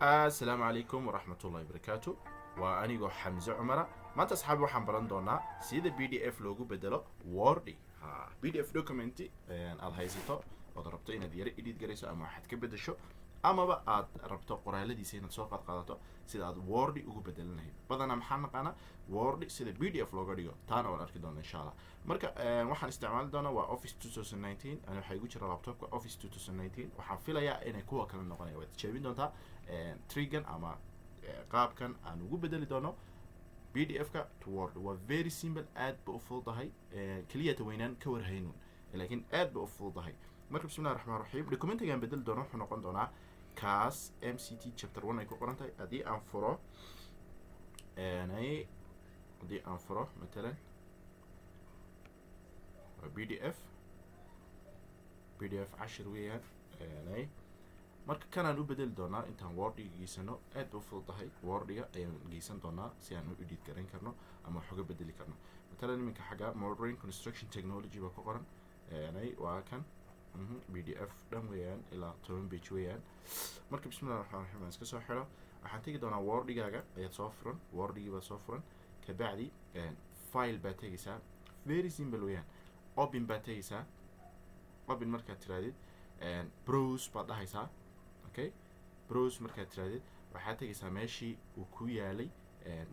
Assalaamu calaykum waraxmatullahi wabarakaatu. Waa anigoo Xamse Cumara. Maanta, asxaabi, waxaan baran doonaa sida PDF loogu bedelo Word. Ha PDF document aada haysato ood rabto inaad yaro edit garayso ama waxaad ka bedesho, amaba aad rabto qoraaladiisa inaad soo qaad qaadato, sida aad Word ugu bedelan lahayd. Badanaa maxaa naqaanaa Word sida PDF looga dhigo, taana waan arki doona insha Allah. Marka waxaan isticmaali doonaa waa Office 2019. Ani waxaa igu jira laptopka Office 2019. Waxaan filayaa inay kuwa kale noqonaya. Waad tijaabin doontaa trick-gan ama qaabkan aan ugu bedeli doono PDF ka to Word. Waa very simple, aad ba u fududahay. Keliya taweynaan ka warhaynun, laakiin aad ba u fududahay. Marka, bismillahi raxmaan raxiim, documentigaan bedeli doono wuxuu noqon doonaa kaas MCT chapter 1 ay ku qoran tahay. Haddii aan furo matalan, waa PDF, PDF cashir weeyaan. Marka kanaan u bedeli doonaa intaan Wordiga geysano. Aad ba u fududahay. Wordiga ayaan geysan doonaa si aan u edit garan karno ama wax uga bedeli karno. Matalan iminka xagga modern construction technology baa ku qoran. Waa kan PDF dhan weeyaan, ilaa 10 page weeyaan. Marka, bismillahi raxmaan raxiim, aan iska soo xidho. Waxaan tegi doonaa Wordigaaga ayaad soo furan, Wordigii baad soo furan. Kabacdi file baad tegaysaa. Very simple weeyaan. Open baad tegaysaa. Open markaad tirahdid, browse baad dhahaysaa. Okay, browse markaad tirahdid, waxaad tegaysaa meeshii uu ku yaalay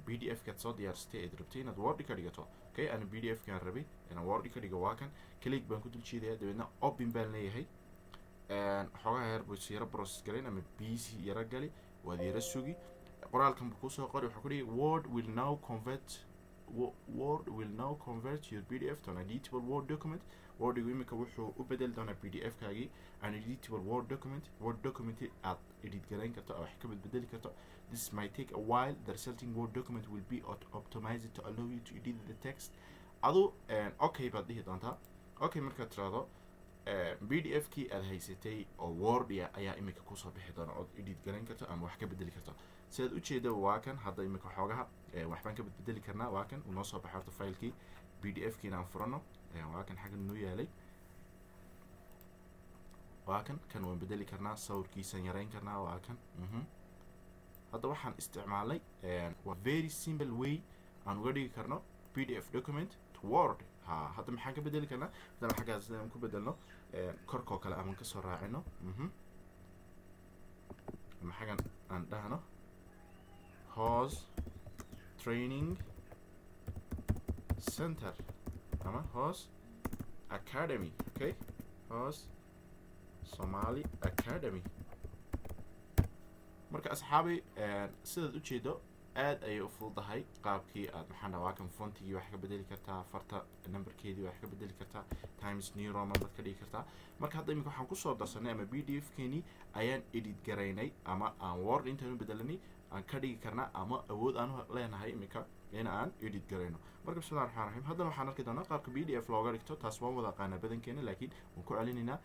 PDF kaad soo diyaarsatay eed rabtay inaad Word ka dhigato. Okay, ana PDF kaan rabay inaan Word ka dhigo, waa kan. Click baan ku dul jiidaya, dabeedna open baan leeyahay. Xoogaha yar buu yaro process garayn ama busy yaro gali, waad yaro sugi. Qoraalkan buu kusoo qori. Wuxuu ku dhigi, "Word will now convert your PDF to an editable Word document." Wordigu imika wuxuu u bedeli doonaa PDF kaagii an editable Word document, Word document aad edit garayn karto, wax ka bedbedeli karto. "This might take a while. The resulting Word document will be optimized to allow you to edit the text." Adu okay baad dhihi doontaa. Okay markaad tiraahdo, PDF kii aad haysatay oo Wordia ayaa imika kusoo bixi doona ood edit garayn karto ama wax ka bedeli karto. Sidaad ujeeda, waa kan. Hadda imika xoogaha waxbaan ka bedbedeli karnaa. Waa kan, uu noo soo baxay. Horta filekii PDF kiina aan furano. Waa kan, xaggan noo yaalay, waa kan. Kan waan bedeli karnaa, sawirkiisaan yareyn karnaa. Waa kan. Hadda waxaan isticmaalnay waa very simple way aan uga dhigi karno PDF document to Word. Ha, hadda maxaan ka bedeli karnaa? Haddana xaggaas aan ku bedelno, korkoo kale aman kasoo raacino, ama xaggan aan dhahno Hoos Training Center ama Hoos Academy. Okay, Hoos Somali Academy. Marka, asxaabay, sidaad ujeedo, aad ayay u fududahay qaabkii aad, maxaan dhaha, waa kan. Fontigii wax ka bedeli kartaa, farta numberkeedii wax ka bedeli kartaa, Times New Roman baad ka dhigi kartaa. Marka hadda iminka waxaan kusoo darsanay ama PDF keenii ayaan edit garaynay ama aan Word intaan u bedelanay aan ka dhigi karnaa, ama awood aan leenahay iminka in aan edit garayno. Marka, bismillahi raxmaan raxiim, haddana waxaan arki doonaa qaabka PDF looga dhigto. Taas waan wada aqaanaa badankeena, laakiin waan ku celinaynaa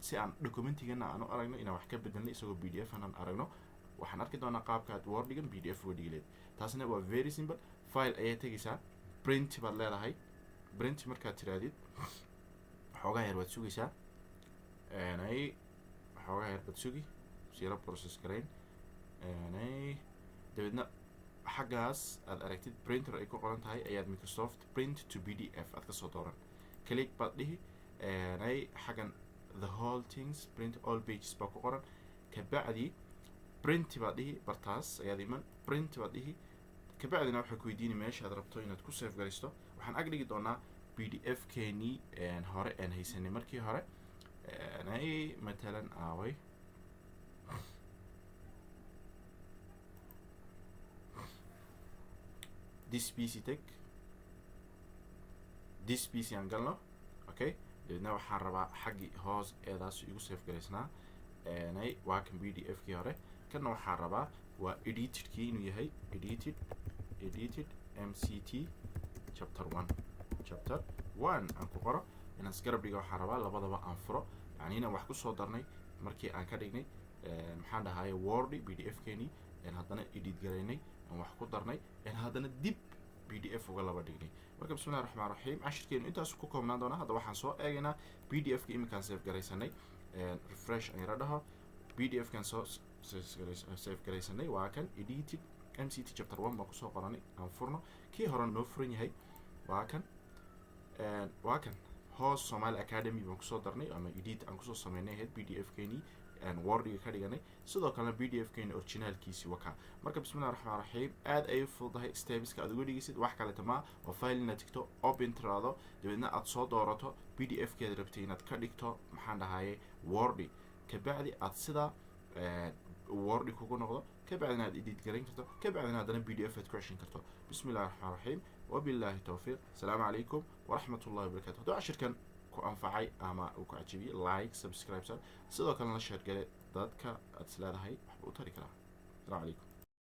si aan documentigana aan u aragno inaan wax ka bedelnay isagoo PDF aan aragno. Waxaan arki doonaa qaabka aad Wordigan PDF uga dhigi leed. Taasna waa very simple. File ayaa tegaysaa, print baad leedahay. Print markaad tirahdid, xoogaa yar waad sugaysaa. Ay, xoogaa yar baad sugi, siyaro process garayn. Dabeedna xaggaas aad aragtid printer ay ku qoran tahay ayaad Microsoft Print to PDF aad kasoo dooran. Click baad dhihi. Ay, xaggan the whole things, print all pages baa ku qoran. Kabacdi print baad dhihi. Bartaas ayaad iman, print baad dhihi. Kabacdina waxay ku weydiini meesha aad rabto inaad ku save garaysto. Waxaan ag dhigi doonaa PDF keenii hore aan haysanay markii hore. Ay, matalan, aaway? This PC tag, this PC aan galno. Okay, dabeedna waxaan rabaa xaggii hoos eedaas igu save garaysnaa. Ay, waa kan PDF kii hore. Kanna waxaan rabaa waa editedkii inuu yahay edited MCT chapter 1, chapter 1 aan ku qoro. Inaan isgarab dhigo waxaan rabaa, labadaba aan furo, yani inaan wax kusoo darnay markii aan ka dhignay, maxaan dhahaye, Word PDF keenii, haddana edit garaynay, aan wax ku darnay, haddana dib PDF uga laba dhignay. Marka, bismillahi raxmaan raxiim, cashirkeenu intaas ku koobnaan doonaa. Hadda waxaan soo eegaynaa PDF ka iminkaan save garaysanay. Refresh aan yaro dhaho. PDF kan soo save garaysanay. Waa kan edited MCT chapter 1 baan kusoo qoranay. Aan furno kii hore noo furan yahay. Waa kan, waa kan hoos Somali Academy baan kusoo darnay ama edit aan kusoo sameynay ahayd PDF keenii aan Wordiga ka dhiganay. Sidoo kalena PDF keeni originalkiisi wakaa. Marka bismillahi raxmaan raxiim, aad ayay fududahay stepska aad uga dhigaysid. Wax kaleta ma oo file inaad tigto, open tiraado, dabeedna aad soo doorato PDF keed rabtay inaad ka dhigto, maxaan dhahaye, Wordi. Kabacdi aad sidaa Wordi kugu noqdo, kabacdina aad edit garayn karto, kabacdina haddana PDF aad ku ceshin karto. Bismi illahi raxmaan raxiim, wabillahi towfiiq. Asalaamu calaykum waraxmat ullahi wabarakatu. Hadduu cashirkan ku anfacay ama uu ku cajibiyey, like, subscribe, sidoo kalena share gale dadka aad is leedahay waxba u tari karaa. Asalaamu calaykum.